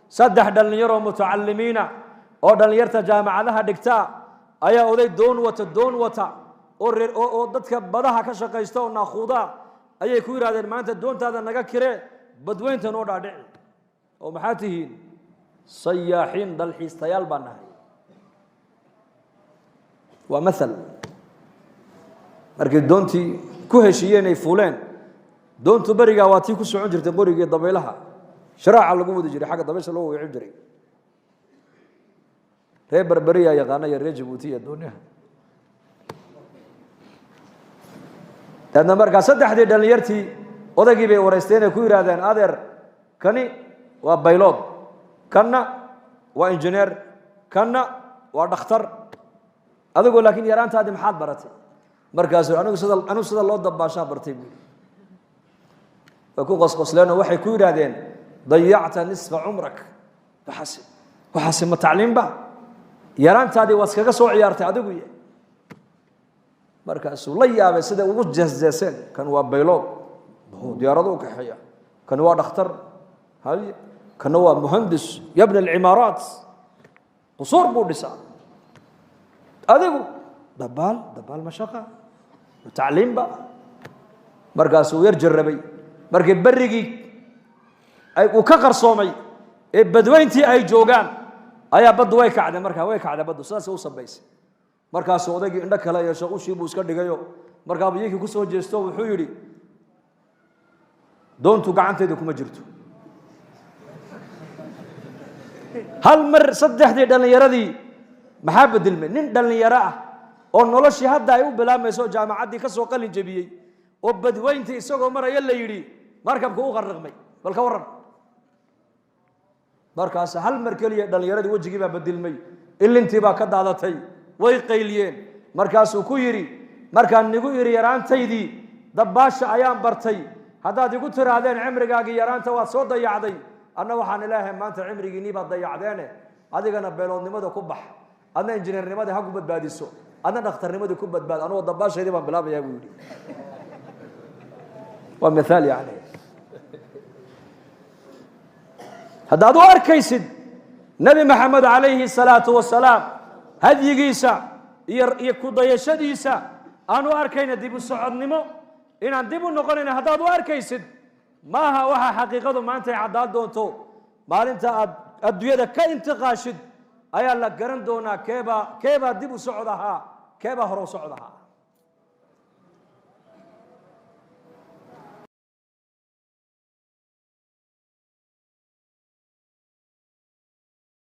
Saddex dhallinyaroo mutacalimiina oo dhallinyarta jaamacadaha dhigta ayaa oday doon wata, doon wata oo reer oo dadka badaha ka shaqaysta oo naaquuda ayay ku yidhahdeen: "Maanta doontaada naga kiree, badweynta noo dhaadhici." "Oo maxaa tihiin?" "Sayaaxiin, dalxiistayaal baan nahay." Waa maal. Markay doontii ku heshiiyeen ay fuuleen, doontu berigaa waa tii ku socon jirtay qorigii dabaylaha, sharaaca lagu wadi jiray, xagga dabaysha loo weecin jiray. Reer Berberiyaa yaqaana iyo reer Jabuuti iyo doonyaha. Daadna markaa saddexdii dhallinyartii odaygii bay wareysteen ay ku yidhahdeen: "Adeer, kani waa baylood, kanna waa injineer, kanna waa dhakhtar. Adigoo laakiin yaraantaadii maxaad baratay?" Markaasuu: "Anigu sida loo dabaashaa bartay," buu yidhi. Way ku qosqosleenoo waxay ku yidhaahdeen: "Dayacta nisfa cumrak. Waxaasi ma tacliimba? Yaraantaadii waad iskaga soo ciyaartay adigu." Y markaasuu la yaabay siday ugu jeesjeeseen: kan waa baylood, diyaarado u kaxeeya, kan waa dhakhtar, hay, kana waa muhandis yabni alcimaaraat, qusuur buu dhisaa, adigu dabaal. Dabaal ma shaqa, ma tacliimba? Markaasuu yar jarrabay. Markii berrigii ay uu ka qarsoomay ee badweyntii ay joogaan ayaa baddu way kacday. Markaa way kacday baddu, sidaas u sabaysay. Markaasuu odaygii indho kale yeesho, ushii buu iska dhigayo. Markaabuu iyankii ku soo jeesto, wuxuu yidhi: "Doontu gacantayda kuma jirto." Hal mar saddexdii dhallinyaradii maxaa bedelmay? Nin dhallinyaro ah oo noloshii hadda ay u bilaabmayso, jaamacaddii ka soo qalin jebiyey, oo badweyntii isagoo maraya la yidhi markabka u qarriqmay, bal ka warran. Markaas hal mar keliya dhallinyaradii wejigii baa bedelmay, ilintii baa ka daadatay, way qayliyeen. Markaasuu ku yidhi: "Markaan nigu idhi yaraantaydii dabbaasha ayaan bartay, haddaad igu tiraahdeen cimrigaagii yaraanta waad soo dayacday, anna waxaan ilaahay maanta cimrigiinnii baad dayacdeene, adigana beeloodnimada ku bax, adna injineernimadii ha ku badbaadiso, adna dhakhtarnimadii ku badbaad, anugoo dabbaashaydii baan bilaabayaa," buu yidhi. Waa mithaal. Yani haddaad u arkaysid Nebi Maxamed calayhi salaatu wasalaam hadyigiisa iyo ku dayashadiisa aan u arkayna dib u socodnimo, inaan dib u noqonayna haddaad u arkaysid, maaha. Waxaa xaqiiqadu maanta ay caddaan doonto maalinta aad adduunyada ka intiqaashid ayaa la garan doonaa keebaa dib u socod ahaa, keebaa hore u socod ahaa.